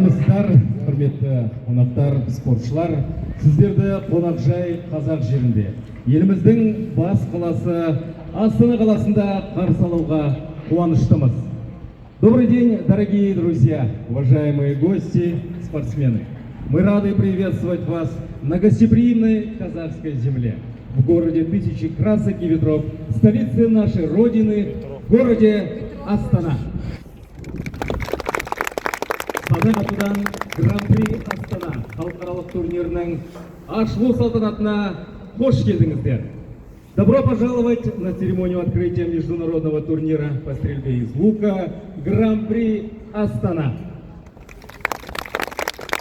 Армысыздар, құрметті қонақтар, спортшылар! Сіздерді қонақжай қазақ жерінде, еліміздің бас қаласы Астана қаласында қарсы алуға қуаныштымыз. Добрый день, дорогие друзья, уважаемые гости, спортсмены. Мы рады приветствовать вас на гостеприимной казахской земле, в городе тысячи красок и ветров, столице нашей Родины, городе Астана. Садақ атудан Гран-при Астана халықаралық турнирінің ашылу салтанатына қош келдіңіздер. Добро пожаловать на церемонию открытия международного турнира по стрельбе из лука Гран-при Астана.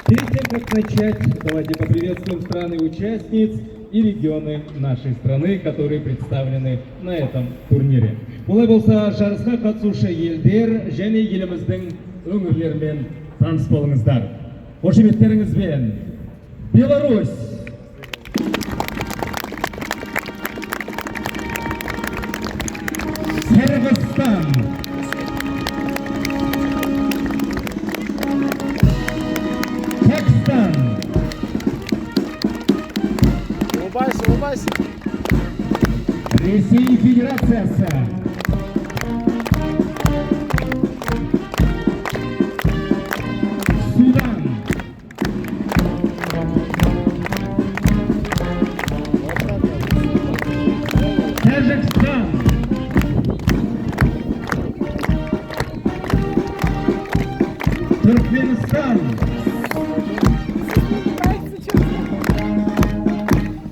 Перед тем, как начать, давайте поприветствуем страны-участниц и регионы нашей страны, которые представлены на этом турнире. Олай болса, жарысқа қатысушы елдер және еліміздің өңірлерімен таныс болыңыздар. Қошеметтеріңізбен Беларусь, Қырғызстан, Пәкістан, Улыбайся, улыбайся. Ресей Федерациясы, Судан, Тәжікстан, Түркменстан,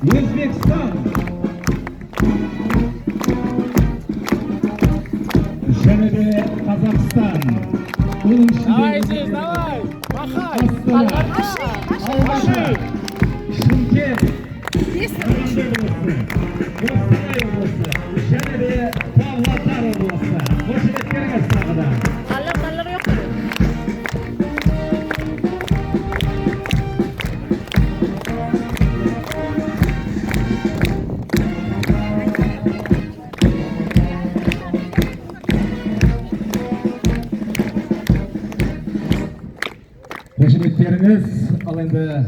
Өзбекстан және де Қазақстан. Оның ішінде Давай здесь, давай. Махай. Астана, Алматы, Шымкент, Қарағанды облысы, Қостанай облысы және де Павлодар облысы. Қошеметтеріңіз тағы да. Tanlar tanlar yo'q. Қошеметтеріңіз, ал енді